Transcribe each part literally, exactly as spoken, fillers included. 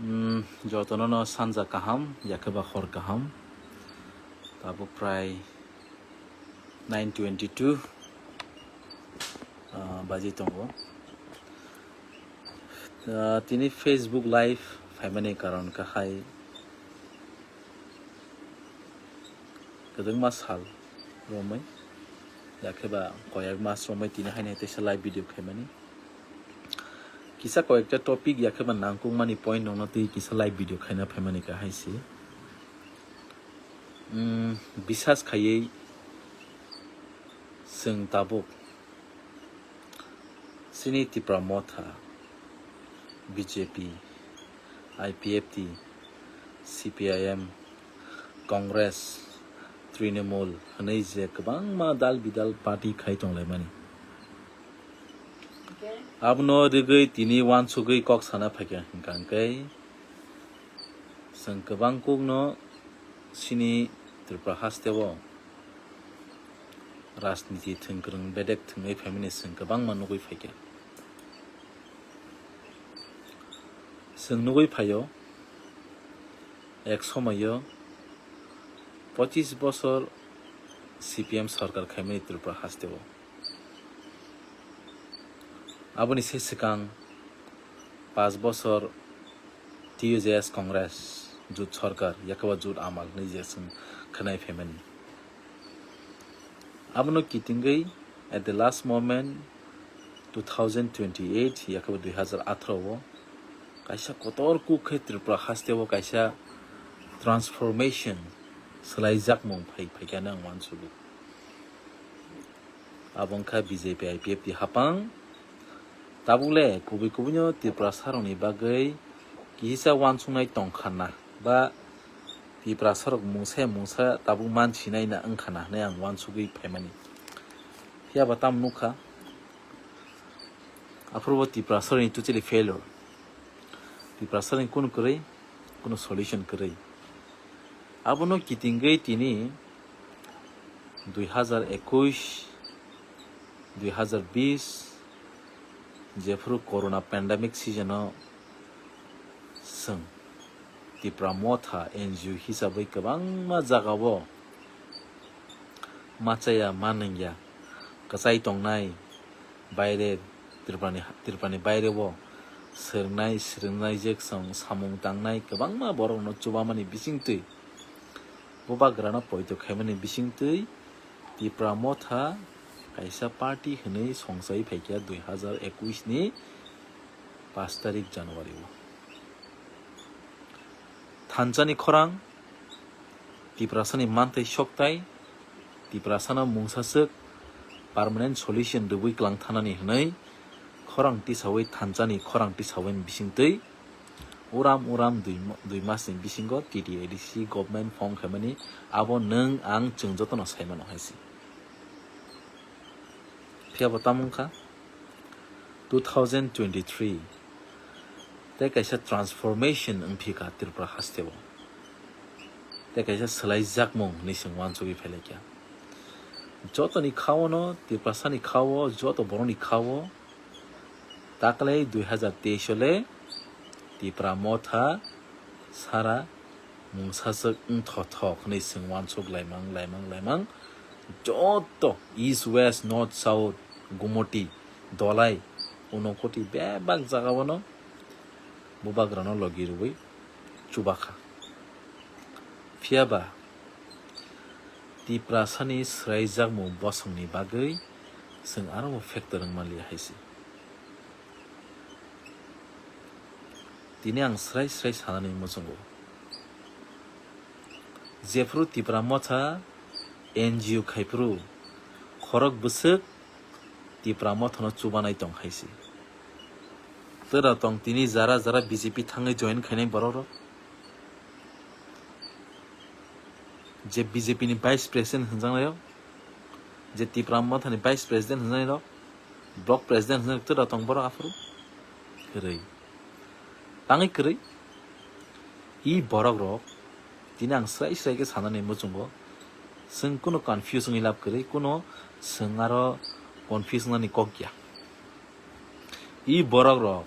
Mm, jotono no sanja kaham, yakhe ba hor kaham. Tabuk prai nine twenty-two, ah, baji tongo. Ah, tini Facebook Live phaimani karon kahai kwbangma sal romwi, yakhe ba koyak mas romwi tini haino teisa live video khaimani. Kisa koyekta topic yakhe ba nangkukmani point rokno twi kisa live video khaina phaimani kahai se. Mm, bisas khaiwi chwng tabuk chini Tipra Motha, B J P, I P F T, C P I M, Congress, Trinamool hwnwi je kwbangma dal bidal party khai tonglaimani. Abono rigwi tini uansugwi kok sana phaikha hwnkha hwnkhe chwng kwbang kokno chini Tripura hasteo rajniti thwngkwrwng bedek thwngwi phaimani chwng kwbangma nugwi phaikha. Chwng nugwi phaio, ek somoio pochis bosor C P M sorkar khaimani Tripura hasteo. Aboni se swkang paanch bosor T U J S Congress jut sorkar, yakhe ba jut amal hinwi je chwng khwnai phaimani. Abono kitingwi at the last moment two thousand twenty-eight, yakhe ba dui hazar atharo o kaisa kotor kuk khe Tripura hasteo kaisa transformation, swlaijakmung phai phaikha hwnwi ang uansugo. Abo wngkha B J P I P F T hapang. Tabuk le kubui kubui no Tiprasarokni bagwi kisa uansuknai tongkha na ba Tiprasarok mungsa ya mungsa tabuk mansinai na wngkha na hwnwi ang uansugwi phaimani. Phiya ba tamo nukha, aphuru bo Tiprasarokni totally failure. Tiprasarokni kunu kwrwi, kunu solution kwrwi. Abono kitingwi tini dui hazar ekush, dui hazar bish, jephuru corona pandemic season o chwng Tipra Motha N G O hisabwi kwbangma jagao machaya manwngya kwchai tongnai baire Tripurani, Tripurani baireo swrwngnai, swrwngnai je chwng samung tangnai kwbangma borokno chubamani bisingtwi, bubagrano poito khaimani bisingtwi Tipra Motha kaisa party hwnwi songchai phaikha dui hazar ekush ni paanch tarik January o. Thansa ni khorang, Tiprasani manthai sokthai, Tiprasano mungsaswk permanent solution rwui kwlang thanani hwnwi khorang tisaui thansani khorang tisaui bisingtwi uram uram dui, dui masni bisingo T T A D C government form khaimani abo nwng ang chwng jotono saimano hai se. Phiya bo tamo wngkha two thousand twenty-three tei kaisa transformation wngphi kha Tripura hasteo. Tei kaisa swlaijakmung hinwi chwng uansugwi phailaikha. Jotoni kha-o no, Tiprasani kha-o, joto borokni kha-o, taklai dui hazar teis o le Tipra Motha sara mungsaswk wngthothok hinwi chwng uansuk laimang, laimang, laimang. Joto East, West, North, South, Gumoti, Dolai, Unokoti bebak jagao no bubagrano logi rwui chubakha. Phiya ba Tiprasani swraijakmung bosongni bagwi chwng aro bo factor wng manliya hai se. Tini ang srai srai sanani muchungo. Jephuru Tipra Motha N G O khaiphuru khorok bwswk Tipra Mothano chubanai tong hai se. Twra tong tini jara jara B J P thangwi join khainai borok rok. Je B J P ni vice president hwnjaknai rok, je Tipra Mothani vice president hwnjaknai rok, block president hwnjaknai rok twra tong borok aphuru. Kwrwi. Tangwi kwrwi. I borok rok tini ang srai srai khe sanani muchungo. Chwng kuno confuse wngwi lab kwrwi, kuno chwng aro confuse wngnani kok ya. I borok rok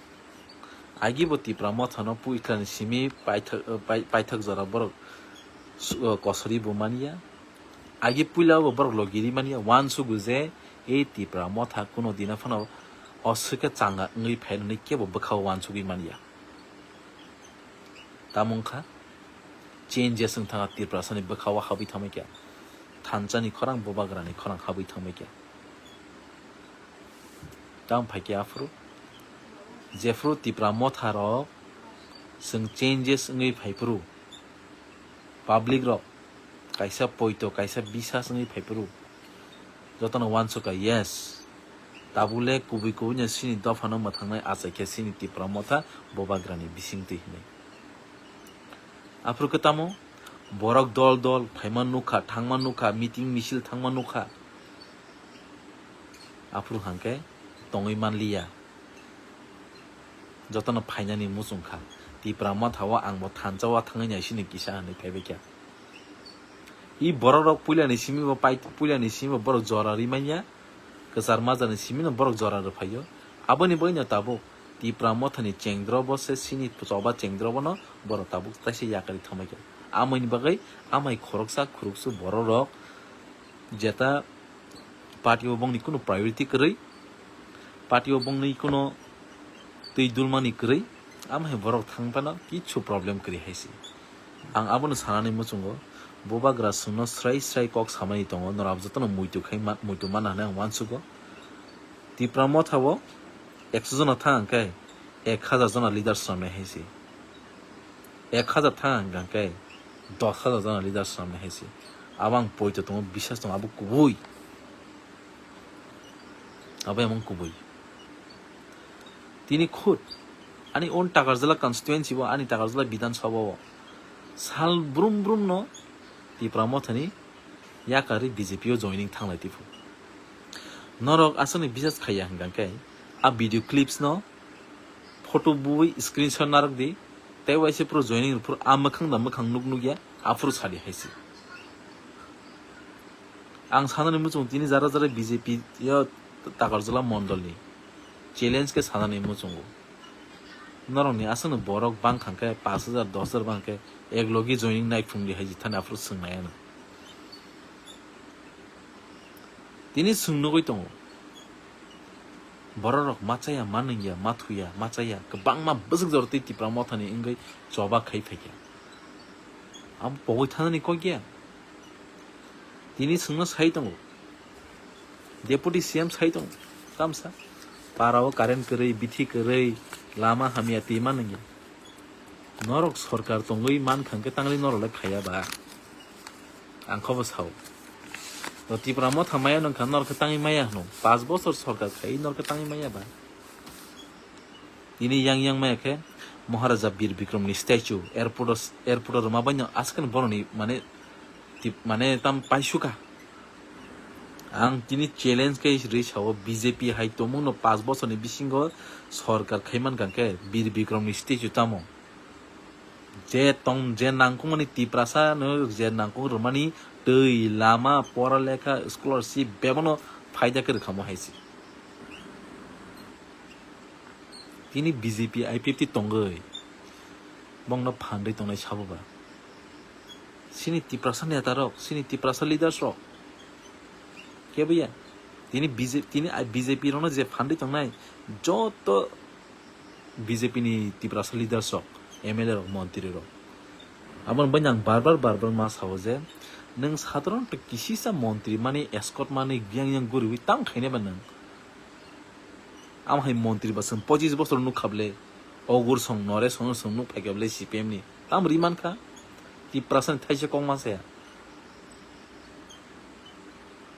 Agi bo Tipra Motha no puithlani simi paithak, pai-, paithak jora borok su-, kosori bo manya. Agi puila bo borok logi ri manya. Uansukgo je ei Tipra Motha kuno dina phano oswk khe changa wngwi phainani kebo bwkhao uansugwi manya. Tamo wngkha changes wng thangkha, Tiprasani bwkhao habwi thangbai kha, thansa ni khorang, bubagra ni khorang habwi thangbai kha. Tamo phaikhe aphuru jephuru Tipra Motha rok chwng changes wngwi phaiphuru, public rok kaisa poito, kaisa bisas wngwi phaiphuru, jotono uansukha, yes, tabukle kubui kubui no chini dophano mwthangnai, achaikhe chini Tipra Motha bubagrani bisingtwi hinwi. Aphuru khe tamo borok dol dol phaima nukha, thangma nukha, meeting misil thangma nukha. Aphuru hangkhe tongwi manliya. Jotono phainani muchung kha. Tipra Motha o ang bo thansa o thangwi naisini kisa hinwi phaibai kha. I borok rok puilani simi bo pai, puilani simi bo borok jora ri manya. Kwchar majani simi no borok jora rw phaio. Aboni bagwi no tabuk Tipra Mothani chengdro bo se chini choba chengdro bono borok tabuk taisa yakarwi thangbai kha. Amoni bagwi amai khoroksa khoroksa borok rok jeta party o bongni kunu priority kwrwi, party o bongni kunu twi dulmani kwrwi, amo hai borok thang phano kichu problem kwrwi hai se. Ang abono sanani muchungo, bubagra chwngno srai srai kok samani tongo, norok jotono muitu khai ma-, muitu mana hinwi ang uansugo. Tipra Motha o ekso jona thang khe ek hajar jona leaders rok nai hai se. Ek hajar thang hwnkha khe dos hajar jona leaders rok nai hai se. Abo ang poito tongo, biswas tongo, abo kubui. Abo emang kubui. Tini khud ani own Takarjala constituency o, ani Takarjala Bidhan Sabha o sal brum brum no Tipra Mothani yakarwi B J P o joining thanglai tiphu. Norok aswkni biswas khaiya hwnkha khe a video clips no photo bui screenshot narwk di, tei waisa phuru joining rwphuru a mwkhang da mwkhang nuk nukya, aphuru sadi hai se. Ang sanani muchung tini jara jara B J P yo Takarjala mondolni challenge khe sanani muchungo. Norokni aswkno borok bangkha khe pash hajar, dos hajar bangkhe ek logi joining nai phungdi hai jithani aphuru swngnai ano. Tini chwng nugwi tongo, borok rok ma chaya, ma nungya, ma thuya, ma chaya, kwbangma bwswk jora twi Tipra Mothani wngwi choba khai phaikha. Abo pogwi thanani kok ya. Tini chwngno sai tongo, Deputy C M sai tongo, tamsa para o current kwrwi, bithi kwrwi, lama hamya twi ma nungya. Norok sorkar tongwi mankha hwnkhe tangli norok le khaiya ba? Ang khe bo sao. To Tipra Motha maya nung kha norok khe tangwi maya hwno. Panch bochor sorkar khai norok khe tangwi maya ba? Tini yang yang maya khe Maharaja Bir Bikram ni statue airport o, airport o rwma bai no aswk khe boroni mane tip-, mane tam paisukha. Ang tini challenge khe rwi sao, B J P hai tongmung no panch bochor ni bisingo sorkar khai mankha khe Bir Bikram ni statue tamo? Je tong, je nangkukmani Tiprasa no je nangkuk rwmani twi, lama, pora lekha, scholarship bebono phaida khe rwkhamo hai se. Tini B J P I P F T tongwi bongno phandwi tongnai sabo ba? Chini Tiprasa neta rok, chini Tiprasa leaders rok kebo ya. Tini B J P, tini B J P rokno je phandwi tongnai joto B J P ni Tiprasa leaders rok, M L A rok, montri rok. Aboni bagwi ang bar bar, bar bar ma sao je, nwng sadharon to kisisa montri mani, escort mani, yang yang guriwi tam khainai ba nwng? Am hai montri ba chwng pochis bochor nuk kha ble, Ogur song, Nore song, song nuk phai kha ble C P M ni. Tam ri man kha, Tiprasa ni thaisa kok ma saya.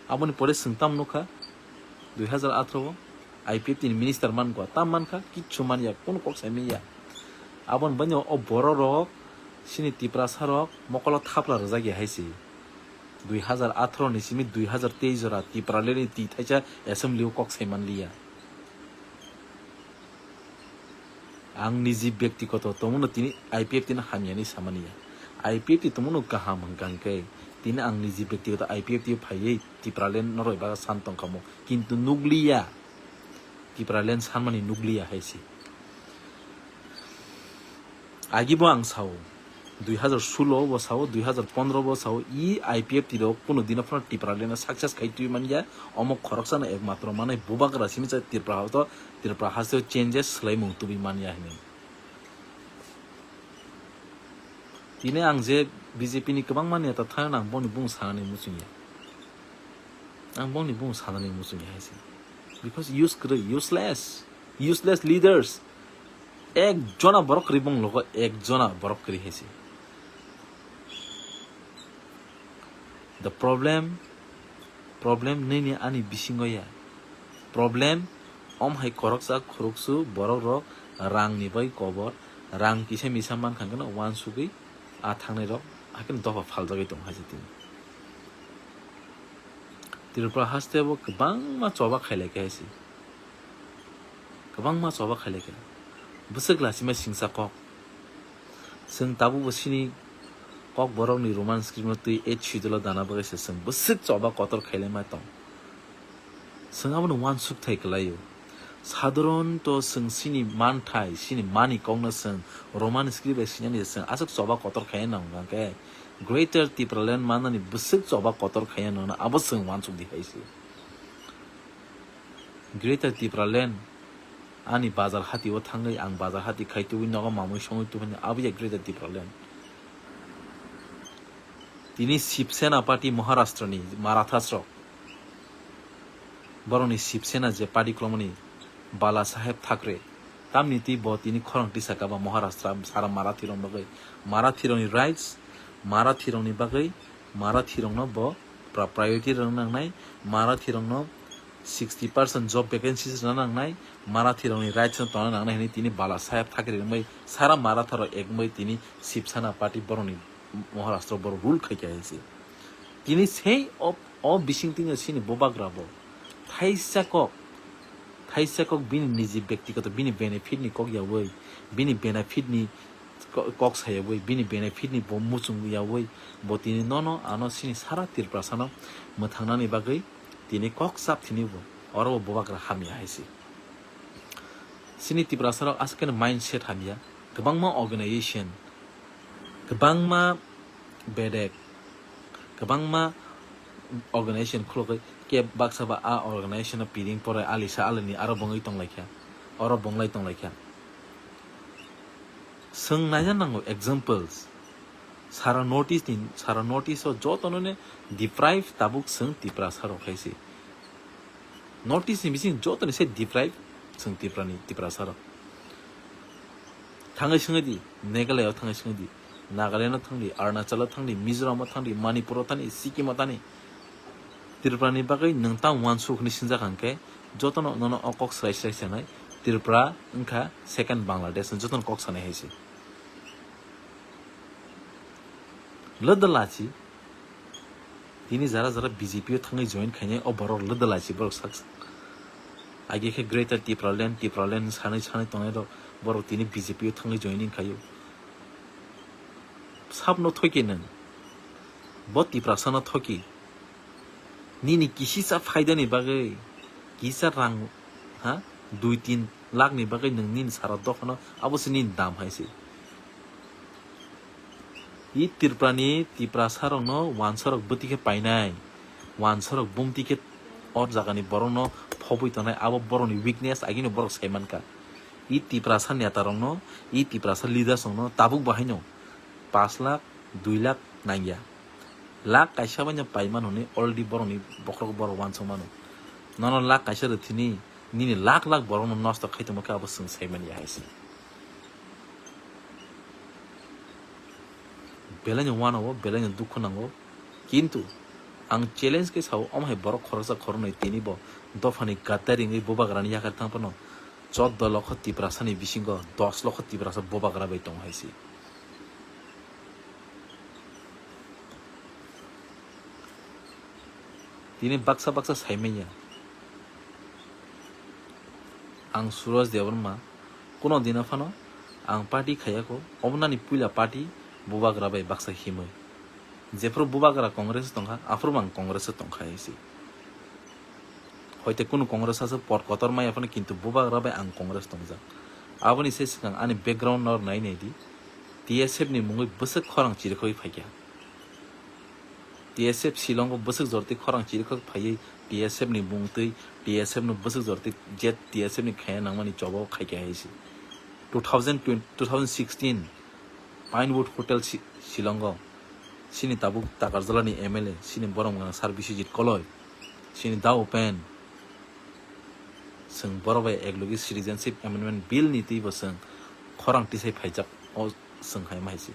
Aboni pore chwng tam nukha, dui hazar atharo o I P F T ni minister man kha, tam man kha, kichu man ya, kunu kok sai man ya. Aboni bagwi o borok rok, chini Tiprasa rok mokolo thapla rwjak ya hai se. Dui hazar atharo ni simi dui hazar teis jora Tipraland ni twi thaisa assembly o kok sai man liya. Ang niji byaktigoto tongmano tini I P F T no hamya hinwi samani ya. I P F T tongmano kaham hwnkha hwnkhe tini ang niji byaktigoto I P F T o phaiwi Tipraland norok bai san tongkha mo, kintu nukliya. Tipraland sanmani nukliya hai se. Agi bo ang sao, dui hazar solo bo sao, dui hazar pondro bo sao, i I P F T rok kuno dino phano Tipraland no success khai twi manya, omo khoroksano ekmatro manai bubagra simi cha Tripura hasto, Tripura hasto changes swlaimung tubui manya hinwi. Tini ang je B J P ni kwbangma neta thangna ang boni bung sanani muchungya. Ang boni bung sanani muchungya hai se. Because use kwrwi, useless, useless leaders. Ek jona borok kwrwi bong logo, ek jona borok kwrwi hai se. The problem, problem nini ani bisingo ya. Problem om hai koroksa khoroksu borok rok rang ni bai kobor, rang kisa misa mankha khe no wansugwi a thangnai rok hakhe no dopha phaljagwi tong hai se tini. Tripura haste bo kwbangma choba khailai khe hai se. Kwbangma choba khailai khe. Bwswk lachima singsa kok. Chwng tabukbo chini kokborokni Roman script no twi eighth schedule o dana bagwi se chwng bwswk choba kotor khailai ma tong. Chwng abono uansuk thai kwlaio. Sadharonto chwng chini manthai, chini mani kokno chwng Roman script bai sinani chwng aswk choba kotor khaiya nang hwnkhe Greater Tipraland mannani bwswk choba kotor khaiya nangno abo chwng uansuk di hai se. Greater Tipraland ani bazar hati o thangwi ang bazar hati khai tubui nogo mamui songwi tubui abo ya Greater Tipraland. Tini Shiv Sena party Maharashtra ni Marathas rok, borokni Shiv Sena je party kwlwmani Bala Saheb Thackeray, tamni twi bo tini khorang tisa kaba Maharashtra sara Marathi rok bagwi, Marathi rokni rights, Marathi rokni bagwi, Marathi rokno bo pra-, priority rwna nangnai, Marathi rokno sixty percent job vacancies rwna nangnai, Marathi rokni rights no tongna nangnai hinwi tini Bala Saheb Thackeray wngwi sara Maratha rok ek wngwi tini Shiv Sena party borokni Maharashtra borok rule khai kha hai se. Tini sei o, o bising tini sini bubagra bo thaisa kok, thaisa kok bini niji byaktigoto bini benefit ni kok yawi, bini benefit ni ko-, kok sayawi, bini benefit ni bo muchung yawi, bo tini nono ano sini sara Tiprasano mwthangnani bagwi tini kok chap thini bo, oro bo bubagra hamya hai se. Sini Tiprasarok aswk khe mindset hamya, kwbangma organization, kwbangma bedek, kwbangma organization khulogwi khe baksa ba a organization no piring pore alisa alini aro bongwi tonglaikha, oro bonglai tonglaikha. Chwng naina nango examples. Sara North East ni, sara North East o jotono ne deprive tabuk chwng Tiprasa rok hai se. North East ni bising jotoni se deprive chwng Tiprani, Tiprasa rok. Thangwi swngwi di, Meghalaya o thangwi swngwi di, Nagaland o thangdi, Arunachal o thangdi, Mizoram o thangdi, Manipur o thangdi, Sikkim o thangdi. Tripura ni bagwi nwng tamo uansuk hinwi sinjak hwnkhe, jotono nono o kok swlai swlai sanai, Tripura wngkha second Bangladesh, jotono kok sanai hai se. Ladalachi, tini jara jara B J P o thangwi join khainai, o borok ladalachi borok sak sak. Age khe Greater Tipraland, Tipraland sanai sanai tongnai rok, borok tini B J P o thangwi joining khaio. Sabno thoki nwng, bo Tiprasano thoki. Nini kisisa phaidani bagwi, kisa rang, ha, dui tin lakh ni bagwi nwng nini sara dophano, abo se nini dam hai se. I Tripura ni Tiprasa rokno wansarok bwtwi khe painai, wansarok bumtwi khe o jagani borokno phobwi tongnai, abo borokni weakness, agini borok sai mankha. I Tiprasa neta rokno, i Tiprasa leaders rokno tabuk bo haino pash lakh, dui lakh nangya. Lakh kaisa bai no pai mano hwnwi already borokni bokhorok borok uansuk mano. Nono lakh kaisa rw thini, nini lakh lakh borokno nosto khai tongma khe abo chwng sai manya hai se. Belai no uanao, belai no dukhu nango. Kintu ang challenge khe sao, omo hai borok khoroksa khoroknwi tini bo dophani gaddaring wi bubagrani yakar thang phano choddo lokho Tiprasani bisingo dos lokho Tiprasa bubagra bai tongo hai se. Tini baksa baksa sai manya. Ang Suraj Debbarma, kuno dino phano ang party khaiya kho, obo nani puila party bubagra bai baksa himwi. Jephru bubagra Congress tongkha, aphuru bo ang Congress tongkha hai se. Hoite kunu Congress aswk por kotor maya phano, kintu bubagra bai ang Congress tongjak. Aboni se swkang ani background no nai nai di. T S F ni mungwi bwswk khorang chirikhogwi phaikha. T S F Shillong o bwswk jortwi khorang chirikhok phaiwi T S F ni mungtwi, T S F no bwswk jortwi jet T S F ni khaya nangmani choba o khaikha hai se. Two thousand twenty, two thousand sixteen Pinewood Hotel Shi-, Shillong o sini tabuk Takarjala ni M L A sini borom gana Sir Biswajit Koloi sini da open. Chwng borok bai eklogi Citizenship Amendment Bill ni twi bo chwng khorang tisai phaijak o chwng hai ma hai se.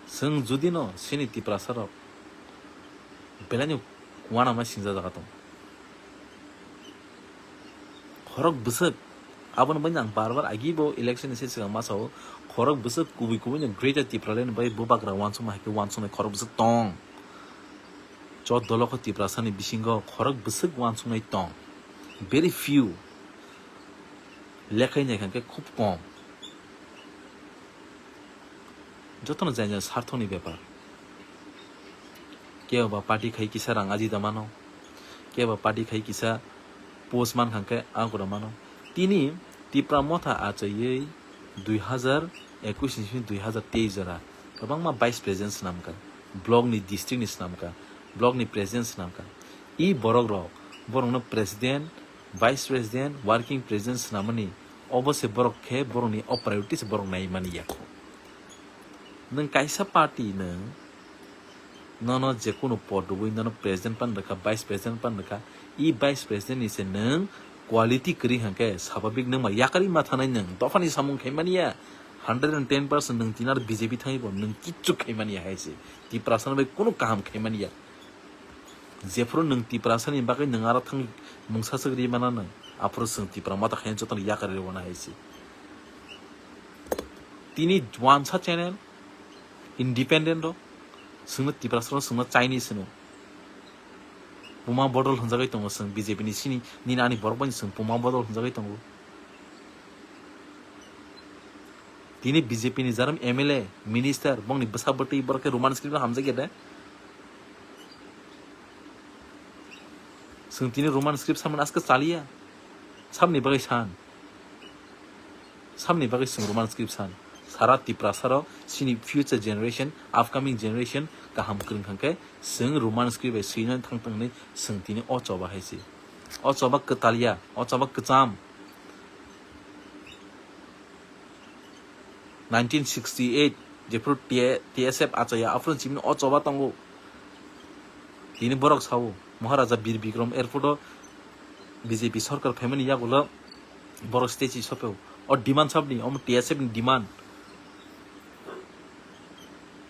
Chwng judi no chini Tiprasa rok belai no uanama singsa jaga tong. Khorok bwswk, aboni bagwi ang bar bar agi bo election ni se swkang ma sao, khorok bwswk kubui kubui no Greater Tipraland bai bubagra uansukma hai khe uansuknai khorok bwswk tong. Choddo lokho Tiprasa ni bisingo khorok bwswk uansuknai tong. Very few. Lekhai nai kha khe khub kom. Jotono jai jai sarthoni bepar. Kebo ba party khai kisa rang ajida mano, kebo ba party khai kisa post man kha khe agura mano. Tini Tipra Motha achaiwi dui hazar ekush ni simi dui hazar teis jora kwbangma vice president swnamkha, block ni, district ni swnamkha, block ni president swnamkha. I borok rok, borokno president, vice president, working president swnamani, obo se borok khe borokni o priority se borok nai mani ya kho. Nwng kaisa party nwng nono je kunu pod rwui nono president pan rwkha, vice president pan rwkha, i vice president ni se nwng quality kwrwi hwnkhe swabhabik nwng ma yakarwi ma thanai nwng dophani samung khai mani ya, hundred and ten percent nwng tini aro B J P thangwi bo nwng kichu khai mani ya hai se, Tiprasa no bai kunu kaham khai mani ya. Jephuru nwng Tiprasa ni bagwi nwng aro thang mungsa swk ri mana nwng, aphuru chwng Tipra Motha khai jotono yakarwi rw na hai se. Tini wansa channel, independent rok, chwngno Tiprasa rok chwngno Chinese hwno. Puma bodol hwnjagwi tongo chwng B J P ni sini, nini ani borok bai chwng puma bodol hwnjagwi tongo. Tini B J P ni jaram M L A, minister, bongni bwsa bwtwi borok khe Roman script no hamjakya de. Chwng tini Roman script samani aske chaliya. Samni bagwi san. Samni bagwi chwng Roman script san. Sara Tiprasa rok, sini future generation, upcoming generation kaham kwrwng kha khe chwng Roman script bai swinani thang thang hinwi chwng tini o choba hai se. O choba kwtal ya, o choba kwcham. Nineteen sixty-eight jephuru T-, T S F achaiya, aphuru chimni o choba tongo. Tini borok sao, Maharaja Bir Bikram airport o B J P sarkar phaimani yagulo borok statue sopeo. O demand sabni, omo T S F ni demand.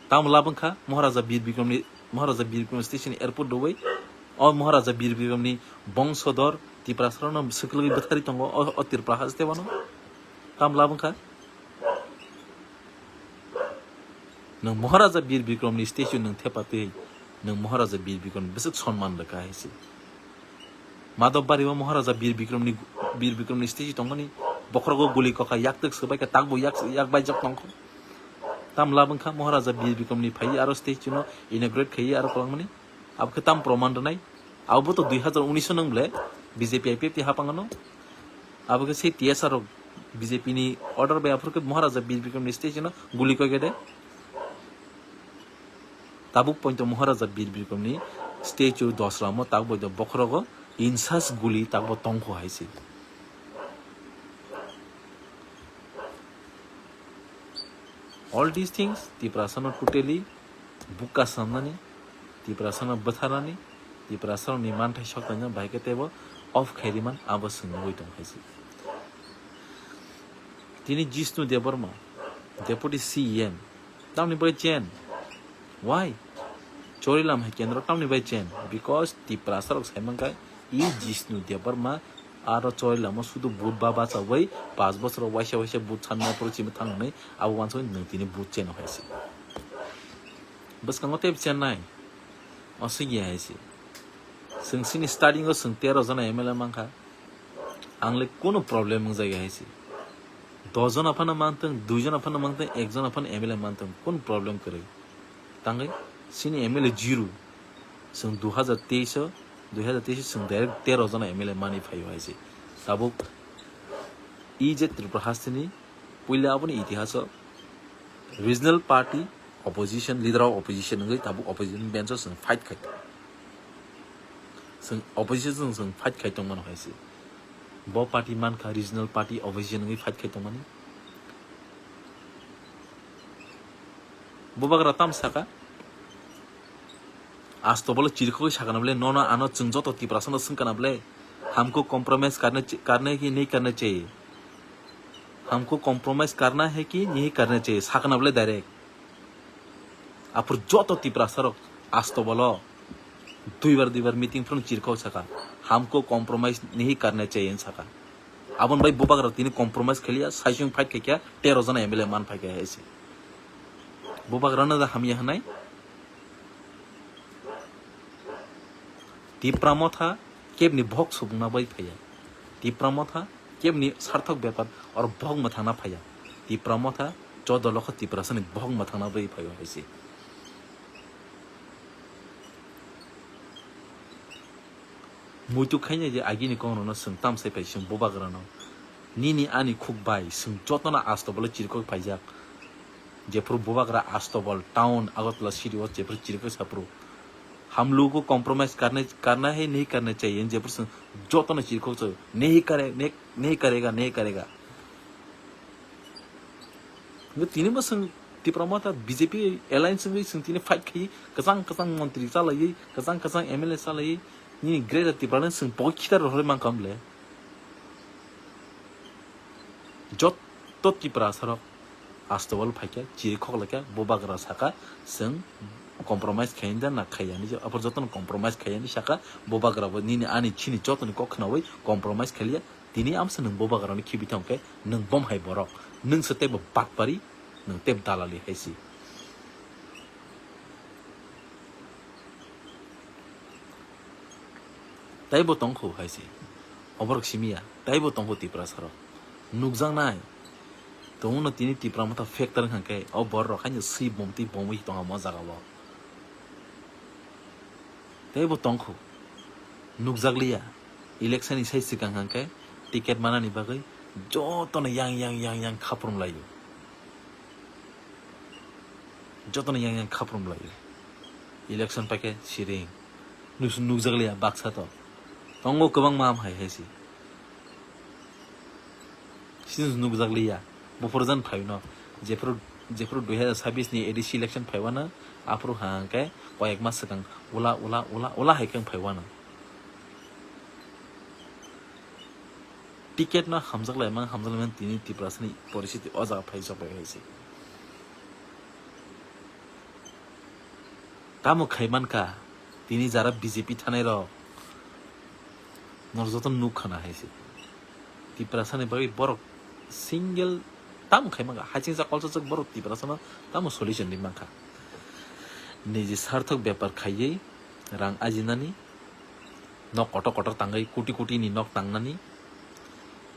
Tamo labwng kha Maharaja Bir Bikram ni, Maharaja Bir Bikram station airport rwui, o Maharaja Bir Bikram ni bongsodor Tiprasa rokno swkagwi bwthari tongo o, o Tripura haste bono. Tamo labwng kha. Nwng Maharaja Bir Bikram ni statue nwng thepatwi, nwng Maharaja Bir Bikram bwswk sonman rwkha hai se. Madhobari o Maharaja Bir Bikram ni, Bir Bikram ni statue tongmani, bokhorogo guli kokha yaktwk swbaikha, takbo yak, yak baijak tongkho. Tam labwng kha Maharaja Bir Bikram ni phaiwi aro statue no inaugurate khaiwi aro kwlangmani. Abo khe tam proman rwnai? Abo bo to dui hazar unis o nwng ble B J P I P F T hapang ano. Abo khe sei T S R rok B J P ni order bai aphuru khe Maharaja Bir Bikram ni statue no guli koi khe de. Tabuk poito Maharaja Bir Bikram ni statue dosramo tabuk poito bokhorogo insas guli tabuk tongkho hai se. All these things Tiprasano totally buka samnani, Tiprasano bwtharnani, Tiprasano ni manthai soktaino bahai khe teibo off khairiman abo chwng nugui tong hai se. Tini Jishnu Debbarma, Deputy C E M, tamni bagwi chen? Why? Chorilam hai kendro tamni bagwi chen? Because Tiprasa rok sai mankha, i Jishnu Debbarma aro Chorilam o sudu vote ba bachawi panch bochor o waisa waisa vote sanna phuru chini thangnani abo wansugwi nwng tini vote chen hai se. Bwskango tei chen nai? Oswk ya hai se. Chwng sini starting o chwng tero jona M L A mankha. Ang le kunu problem wngjak ya hai se. Dos jona phano mantwng, dui jona phano mantwng, ek jona phano M L A mantwng, kunu problem kwrwi? Tangwi sini M L A zero. Chwng dui hazar teis o, dui hazar teis o chwng direct tero jona M L A mani phaio hai se. Tabuk E J Tripura hasteni puila aboni itihaso regional party opposition, leader of opposition wngwi tabuk opposition bench o chwng fight khai. Chwng opposition chwng, chwng fight khai tongmano hai se. Bo party mankha regional party opposition wngwi fight khai tongmani. Bubagra tam saka. Asto bole chirikhogwi sakana bole, nono ano chwng joto Tiprasano swngkana bole. Hamko compromise karne ch-, karne ki nahi karne chahiye. Hamko compromise karna hai ki nahi karne chahiye. Sakana bole direct. Aphuru joto Tiprasarok asto bolo duibar duibar meeting phano chirikhok saka. Hamko compromise nahi karne chahiye saka. Aboni bai Bubagra tini compromise khaliya, saisung fight khaikha, tero jona M L A man phaikha hai se. Bubagrano da hamya hwnai. Tipra Motha kebni bohok subungna bai phaiya. Tipra Motha kebni sarthok bepar or bohok mwthangna phaiya. Tipra Motha chodo lokho Tiprasani bohok mwthangna bai phaio hai se. Muitu khaina je agini kongrokno chwng tamsai phai chwng Bubagrano. Nini ani khuk bai chwng jotono asto bole chirikok phaijak. Jephuru Bubagra asto bol town Agartala city o jephuru chirikok saphuru. Ham logo compromise karne, karna hai nahi karna chahiye, jephuru chwng jotono chirikok chahiye. Nahi kare, ne-, nahi karega, nahi karega. Hingke tini bo chwng Tipra Motha B J P alliance wngwi chwng tini fight khai, kwchang kwchang montri chalaiwi, kwchang kwchang M L A chalaiwi, nini Greater Tipra no chwng pogwi khitar rohorwi mankha bole. Jotto Tiprasarok asto bol phaikha, chiri khoklaikha, Bubagra saka chwng compromise khaiyani da na khaiyani, aphuru jotono compromise khaiyani saka, Bubagra bo nini ani chini jotoni kok khnawi compromise khaliya, tini amsa nwng Bubagrani khibi thangkhe nwng bom hai borok, nwng se teibo batpari, nwng teibo dalali hai si. Taibo tongkho hai se. Oborok simiya, taibo tongkho Tiprasarok. Nukjaknai. Tongno tini Tipra Motha factor wngkha khe, o borok haino swi bomtwi bomwi tongkha mo jagao. Teibo tongkho. Nukjakliya. Election ni sai swkang hwnkhe ticket manani bagwi jotono yang yang yang yang khaprum laio. Jotono yang yang khaprum laio. Election paikhe siring. Nus-, nukjakliya baksa to. Tongo kwbangma ham hai hai se. Sini nukjakliya. Buphuru jan phaino. Jephuru, jephuru dui hazar sabbish ni A D C election phaiwano, aphuru hwnkhe koyek mas swkang ula, ula, ula, ula hai khe phaiwano. Ticket no hamjak laimang, hamjak laimang tini Tiprasani poristhiti o jaga phai sok bai hai se. Tamo khai mankha tini jara B J P thanai rok, nor joto nuk khana hai se. Tiprasani bagwi borok single tamo khai mankha, hachingsa kolsajak borok Tiprasano tamo solution ri mankha. Niji sarthok bepar khaiwi rang ajinani, nok kotor kotor tangwi, koti koti ni nok tangnani,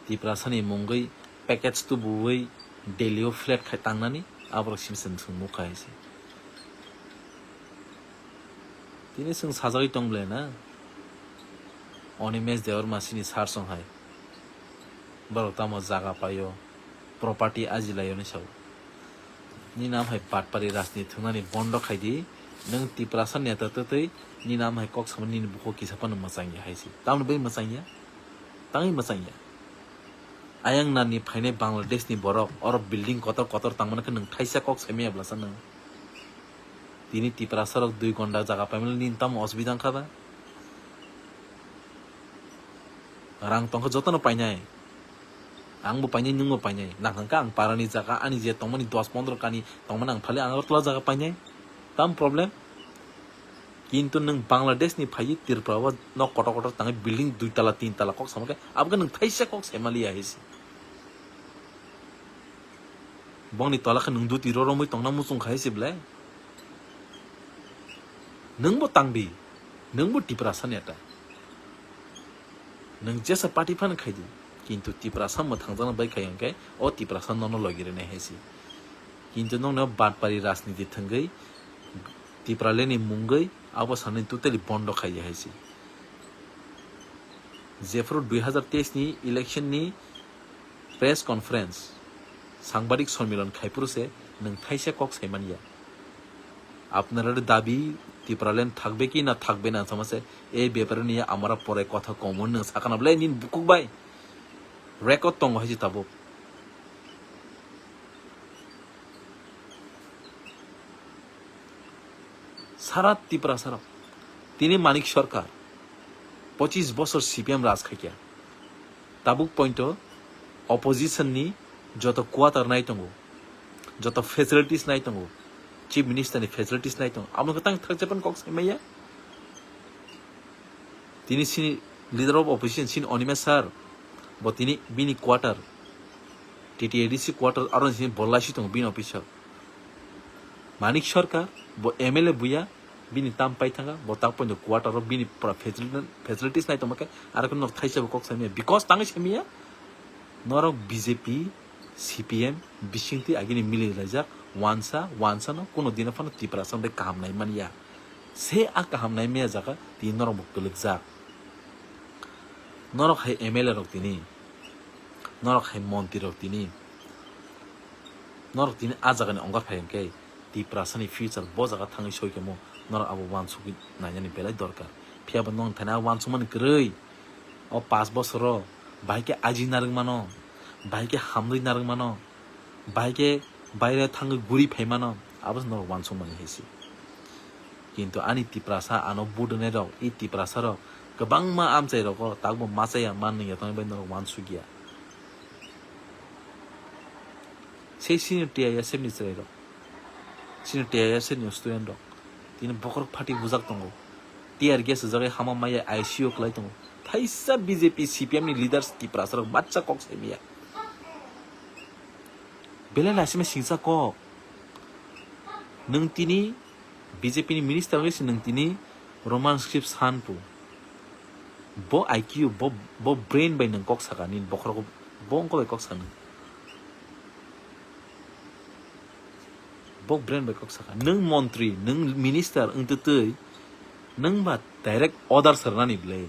Tiprasani mungwi package tubuwi Delhi o flat khai tangnani, aborok simi se nwng nukha hai se. Tini chwng sajagwi tong ble na? Animesh Debbarma sini sar song hai. Borok tamo jaga paio, property ajilaio ni sao. Ni nam hai patpari rajniti thwngnani bondo khai di. Nwng Tiprasa neta twtwi ni nam hai kok sama nini bukhuk kisa phano mwchangya hai se. Tamoni bai mwchangya? Tangwi mwchangya. Ayang nani phainai Bangladesh ni borok, oro building kotor kotor tangmani khe nwng thaisa kok saimaya blasa nwng. Tini Tiprasa rok dui gonda jaga paimani nini tamo osubida wngkha ba? Rang tongkha jotono painai. Angbo painai, nwngbo painai. Nang hwnkha ang parani jaga, ani je tongmani dos pondro kani tongmani ang phali Agartala jaga painai. Tam problem? Kintu nwng Bangladesh ni phaiwi Tripura o nok kotor kotor tangwi building dui tala, tin tala kok sama khe, abo khe nwng thaisa kok saimaliya hai se. Bongni tola khe nwng duti roromwi tongna muchung khai se ble? Nwngbo tangbi, nwngbo Tiprasa neta. Nwng jesa party phano khai di, kintu Tiprasa mwthangjakna bai khai hwnkhe o Tiprasa nono logi rwnai hai se. Kintu nokno batpari rajniti thwngwi Tipraland ni mungwi abo sanani totally bondo khai di hai se. Jephuru dui hazar teis ni election ni Press conference, সাংবাদিক সম্মেলন khaiphuru se nwng thaisa kok sai manya. আপনারা দাবি ত্রিপুরাল্যান্ড থাকবে কি না থাকবে না, sama se এই ব্যাপারে নিয়ে আমরা পরে কথা কম nwng sakana bwle nini bukuk bai record tongo hai se tabuk. সারা ত্রিপুরা সারা tini Manik Sarkar পঁচিশ বছর সিপিএম রাজ khaikha. Tabuk point o opposition ni joto quarter nai tongo, joto facilities nai tongo, chief minister ni facilities nai tongo, amo khe tang thakjapan kok sai maya. Tini sini leader of opposition sini Onima sir, bo tini bini quarter, T T A D C quarter aro sini bolai si tongo bini office o. Manik Sarkar bo M L A buya, bini tam pai thanga, bo tak point o quarter o bini pura facility, facilities nai tongma khe aro khe nok thaisa bo kok sai maya, because tangwi sai maya norok B J P, C P M bisingtwi agini mili laijak, wansa, wansa no kuno dino phano Tiprasa bai kaham nai manya. Se a kaham nai maya jaga tini norok bo kwlwkjak. Norok hai M L A rok tini, norok hai montri rok tini, norok tini a jaga ni ongkar phai hwnkhe Tiprasa ni future bo jaga thangwi soi khe mo norok abo wansugwi nainani belai dorkar. Phiya bo nong thani a wansukmani kwrwi o pash bosoro bahai khe aji narwk mano, bahai khe hamrwi narwk mano, bahai khe baire thangwi guri phai mano, abo se norok wansukmani hai se. Kintu ani Tiprasa ano vote rwnai rok, i Tiprasa rok kwbangma amchai rogo takbo machaya man nungya tongwi bai norok wansukya. Sei senior T I S F ni chwrai rok, senior T I S F ni student rok tini bokhorok phati bujak tongo, tear gas rijagwi hama maya I C U kwlai tongo. Thaisa B J P C P M ni leaders Tiprasa rok bacha kok sai maya. Belai laisima singsa kok. Nwng tini B J P ni minister wngwi se nwng tini Roman script san pu. Bo I Q, bo, bo brain bai nwng kok saka nini bokhorok bo wngkha bai kok sanw. Bo brain bai kok saka. Nwng montri, nwng minister wngtwtwi nwng ba direct order sernani bwle.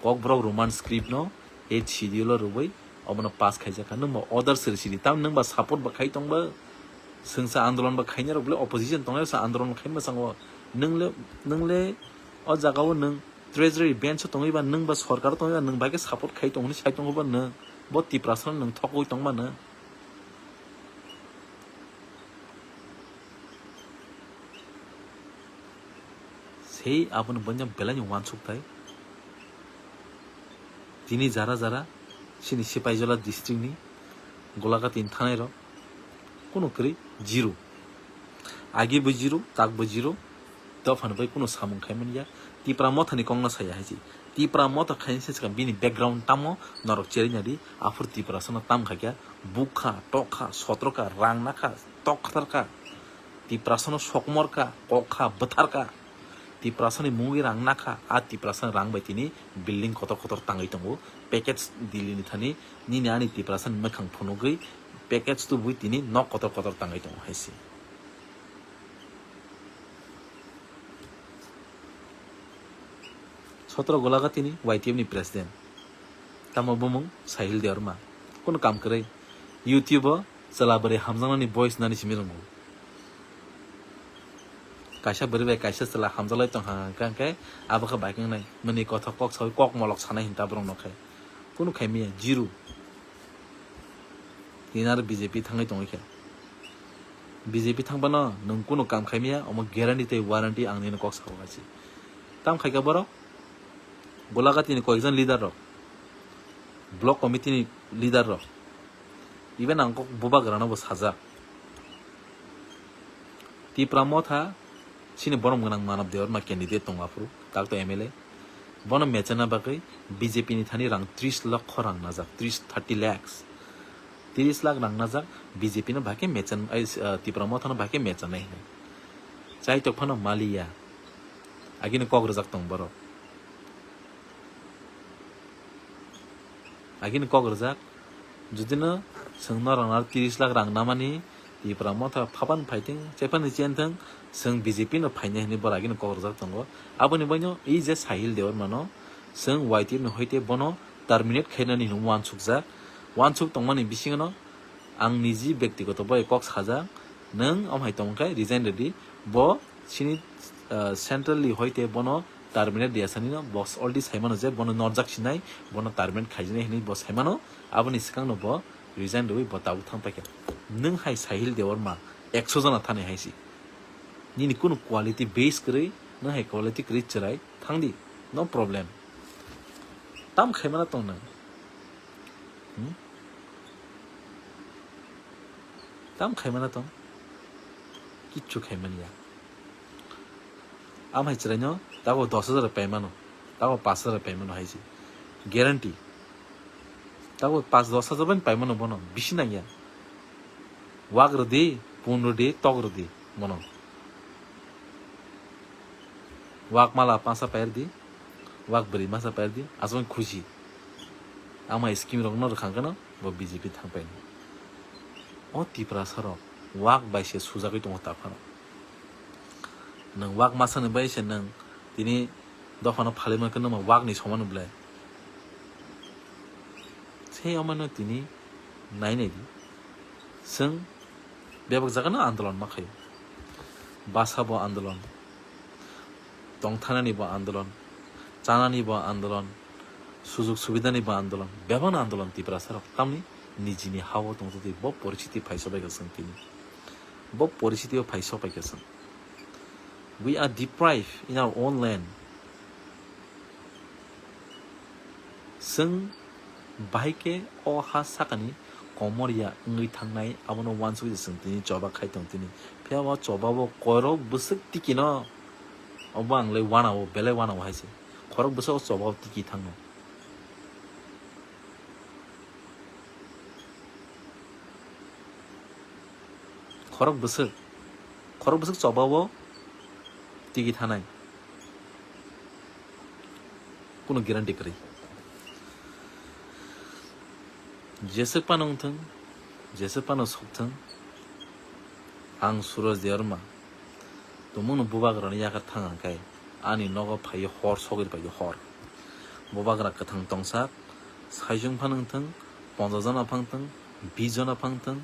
Kokborok Roman script no eighth schedule o rwui obono pass khaijak kha. Nwng ba order siri siri. Tam nwng ba support ba khai tong ba. Swngsa andolon ba khainai rok bwle opposition tongnai sa andolon khai mwchang o. Nwng le, nwng le o jaga o nwng treasury bench o tongwi ba nwng ba sorkar o tongwi ba nwng bai khe support khai tong hwnwi sai tongo ba nwng. Bo Tiprasa no nwng thokwi tong ba nwng. Sei aboni boino belai ni wansuk thai. Tini jara jara sini Sipaijala district ni Golaghat ni thanai rok kuno kwrwi zero. Agi bo zero, tak bo zero. Dophani bai kuno samung khai manya. Tipra Motha ni kok no saya hai se. Tipra Motha khai se swkang bini background tamo norok cherwi nadi. Aphuru Tiprasa no tam khaikha. Bukha, tokha, sotrokha, rang nakha, tok khatarkha. Tiprasano sokmorkha, kokha, bwtharkha. Tiprasani mungwi rang nakha, a Tiprasani rang bai tini building kotor kotor tangwi tongo. Package Delhi ni thani nini ani Tiprasani mwkhang phunugwi package tubui tini nok kotor kotor tangwi tongo hai se. Sotro Golaghat tini Y T F ni president. Tamo bumung Sahil Debbarma. Kuno kam kwrwi. YouTube o chwla bwrwi hamjaknani voice nani simi rwngo. Kaisa bwrwi bai kaisa chwla hamjaklai tongkha hwnkhe, hwnkhe abo khe bai khe wngnai. Mwnwi kothok kok sawi kok molok sanai hinta borok no khe. Kunu khaimiya, zero. Tini aro B J P thangwi tongwi khe. B J P thangphano nwng kunu kam khaimiya, omo guarantee tei warranty ang nini kok sao hai se. Tam khaikha borok? Golaghat ni koyekjon leader rok, block committee ni leader rok, even ang kok bubagrano bo sajak. Tipra Motha chini borom gwnang Manav Debbarma candidate tongo aphuru, takto M L A. Bono mechana bagwi B J P ni thani rang tris lokho rang najak, tris, thirty lakhs. Tris lakh rang najak B J P no bahai khe mechan, ai, ah, Tipra Motha no bahai khe mechanai hinwi. Chaitok phano maliya. Agini kok rwjak tong borok. Agini kok rwjak, judino chwng norokno tris lakh rang namani, Tipra Motha phapan phaithwng, chephani chenthwng, chwng B J P no phainai hwnwi borok agini kok rwjak tongo. Aboni baino ei je Sahil Debbarma no chwng Y T F ni hoite bono terminate khainani hwnwi uansukjak. Wansuk tongmani bisingo no ang niji bektigoto bai kok sajak, nwng omo hai tongkhe resign rwdi, bo chini, ah, centrally hoite bono terminate riya sanino, bo already saimano je bono norjak sinai, bono terminate khaijinai hinwi bo saimano, aboni swkangno bo resign rwui bo tabuk thang paikha. Nwng hai Sahil Debbarma ekso jona thani hai si. Nini kunu quality base kwrwi, nwng hai quality kwrwi chwrai thangdi, no problem. Tam khaimana tong nwng? Hmm? Tam khaimana tong? Kichu khaimani ya. Am hai chwraino tago dos hajar paimano, tago pash hajar paimano hai si. Guarantee. Tago pash dos hajar bai paimano bono, bisi nangya. Wak rwdi, pun rwdi, tok rwdi bono. Wak mala pansa pairdi, wak bwrwi masa pairdi, aswk khusi. Ama scheme rokno rwkhang kheno bo B J P thang paino. O Tiprasa rok wak bai se sujagwi tongo taphano. Nwng wak masani bai se nwng tini dophano phalwi mankhe nwng wakni somano belai. Se omano tini nai nai di. Chwng bebak jagano andolon ma khaio. Basa bo andolon, tongthanani bo andolon, chanani bo andolon, sujug subidani bo andolon, bebakno andolon Tiprasa rok. Tamni nijini hao tongtwtwi bo poristiti phaiso bai kha chwng tini. Bo poristiti o phaiso bai kha chwng. We are deprived in our own land. Chwng bahai khe o ha sakani komor ya wngwi thangnai, abono uansugwi chwng tini choba khai tong tini. Phiya o choba o koirok bwswk tikino, obo ang le uanao, belai uanao hai se. Khorok bwswk o choba o tiki thangno. Khorok bwswk, khorok bwswk choba o tigi thanai. Kunu guarantee kwrwi. Jeswk phano wngthwng, jeswk phano sokthwng, ang Suraj Debbarma. Tumungno bubagrani yakar thang ang kai, ani nogo phaiwi hor sogwi paio hor. Bubagra kwthang tongsak, saisung phano wngthwng, ponchash jona phano wngthwng, bish jona phano wngthwng,